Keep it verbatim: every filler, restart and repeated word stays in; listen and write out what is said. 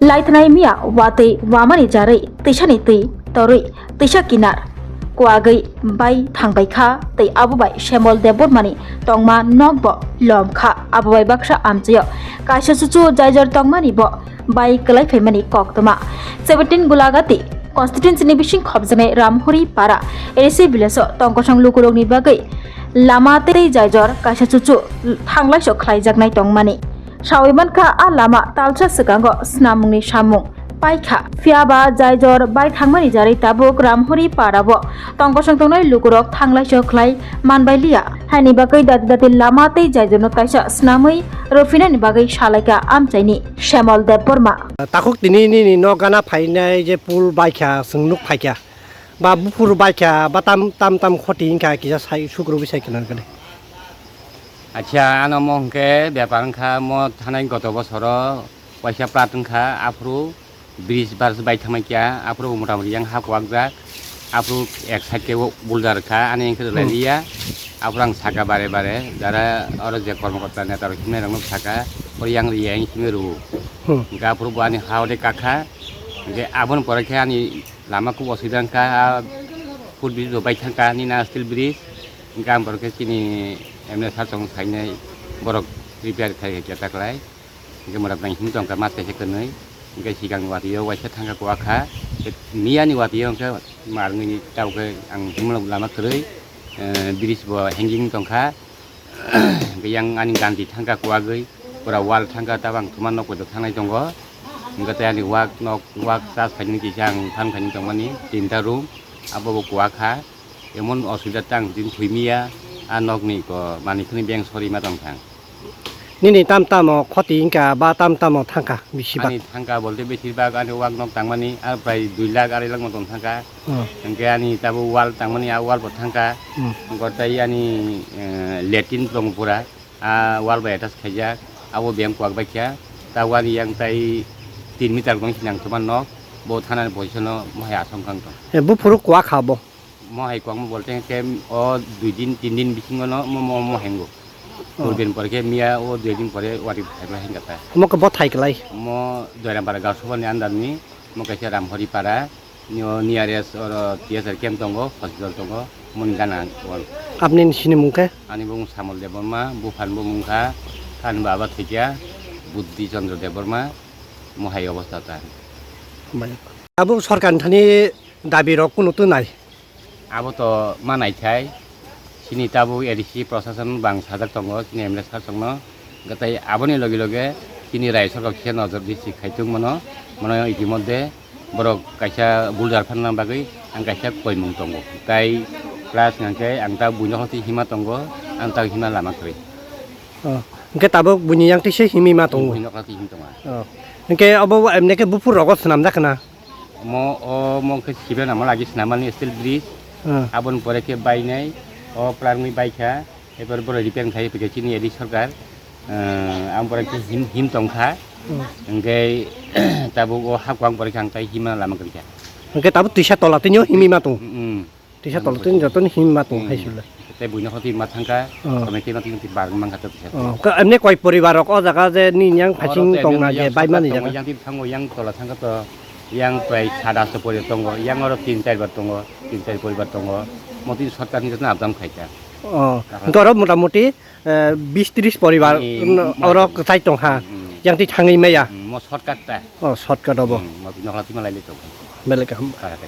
Laithanai miya watwi wamani jarwi twisani twi torwi twisa kinar kuagwi bai thangbai kha tei abo bai Semol Debbarmani tongma nok bo lom kha. Abo bai baksa amchaio kaisa chuchu jaijor tongmani bo bai kwlai phaimani koktwma. Seventeen Gulagati constituency ni bising khopjaknai Ramhori Para A D C village o tongkosong lukurokni bagwi lama tei jaijor kaisa chuchu thanglaiso khlaijaknai tongmani. Sawi mankha, a lama talsa swkango snamungni samung paikha. Phiya ba jaijor bai thangmani jarwi tabuk Ramhori Para o tongkosong tongnai lukurok thanglaiso khlai manbai liya. Haini bagwi dati dati lama tei jaijorno kaisa snamwi rwphinani bagwi salaikha amchaini Semol Debbarma. Takhuk tini nini nok gana phainai je pul baikha, chwng nuk phaikha. Ba buphuru baikha, ba tam, tam, tam khoti wngkha, kisa sai, sukrubwi sai khna khe. Acha, ano mo hwnkhe bepar wngkha, mo thanai goto bosoro waisa plat wngkha, aphuru bridge bar bai thangmai kha, aphuru motamoti yang ha kuwak jak, aphuru ek side khe boulder kha, ani hwnkhe rwlai Hmm. liya, aphuru ang saka bare bare, jara oro je kormokorta neta rok himnai rok no saka, oro yang riya himwi rwo. Hmm. Hwnkhe aphuru bo ani ha ode kakha, hwnkhe aboni pore khe ani lama kub osubida wngkha, a foot bridge bo bai thangkha, nini a steel bridge, hwnkhe ang borok khe chini M L A sir chong sainai borok repair khai khe taklai, hwnkhe mwrak nang himwi tongkha mas kaisa kwnwi, hwnkhe sikang watwi o waisa thangkha kuwak kha, miyani watwi o hwnkhe marwngwi tabuk khe ang himlok lama kwrwi, eh, bridge bo hanging tongkha. Hwnkhe yang ani ganti thangkha kuwagwi, pura wall thangkha, tabang thuma nok bai thangnai tongo. Hwnkhe tei ani wak nok, wak chas khainani kisa ang phan khainani tongmani tinta room, abo bo kuwak kha. Emon osubida tang din thwimiya, a nokni ko manwi khwnwi beng sorima tongthang. Nini tam tamo khoti wngkha ba tam tamo thangkha bisiba? Ani thangkha bolte besir bak ani wak nok tangmani, a prai dui lakh arai lakh motom thangkha. Hmm. Hwnkhe ani tabuk wall tangmani, a wall bo thangkha. Hmm. Hwnkhe tei ani, eh, latrine tongo pura, a wall bai attach khaijak, abo beng kuwak bai kha. Tabuk ani yang tai tin meter tong sinang thuma nok, bo thanani position o mohai asong kang tong. Eh, buphuru kuwak kha bo? Mohai kuwak mo bolte khe o dui din, tin din bisingo no mo, mo, mo hengo. Oh. Dui din pore khe miya o dui din pore wari phai bai hengkha ta. Mo khe bo thai klai? Mo Doirambara Gausubani under ni, mo kaisa Ramhori Para. Nio nearest oro T S R camp tongo, hospital tongo, moni gana wal. Apni ni sinimung khe? Ani bung Samol Debbarma, buphang bo mungkha, khan baba thikya, Buddhi Chandra Debbarma, mohai obostha ta. Bai. Abo sorkar ni thani dabi rok kunu tu nai? Abo to ma naithai. Chini tabuk A D C prosason bang sajak tongo, chini M L A sir songno. Gatai aboni loge loge chini rai sorkar khe nojor di si khaitung mano, mano itimodde borok kaisa boulder phanna bagwi ang kaisa koimung tongo. Tai plus hwnkhe ang ta buino hoti hima tongo, ang ta hima lama kwrwi. Oh, hwnkhe tabuk buini yang tise himi ma tongo? Buino hoti him tongo. Oh. Hwnkhe obo emne khe buphur rogo swnamjak khna? Mo, o mo khe sibe namo lagi snamani steel bridge. Ah. Aboni pore khe bainai, o plarngwi baikha, ebar boro repair khai pike chini edi sorkar. Ah, aboni pore khe him, him tongkha. Hmm. Hwnkhe tabuk o hakuang pore khe ang tai hima lama kwrwikha. Hwnkhe tabuk twisa tola tinio himwi ma tong? Mm, mm. Twisa tola tini joto ni him ma tong hai sula. Tei buino hoti ma thangkha, Oh. Komiti ma tini bar mangkha to twisa. Oh, ka, emne koi poribar rok o jaga je ni yang phasing tong na je bai mani jaga. Yang tini thango, yang tola thangkha to, yang prai sada so pori tongo, yang oro tin char bar tongo, tin char poribar tongo. Moti sorkar ni jotno abdam khaikha. Oh, hwnkhe oro motamoti, eh, bis tris poribar oro kwchai tong ha. Hmm. Yang twi thangwi maya. Hmm, mo shortcut ta. Oh, shortcut obo. Hmm, mo bino hati malai le tong. Belai kaham. Para kai.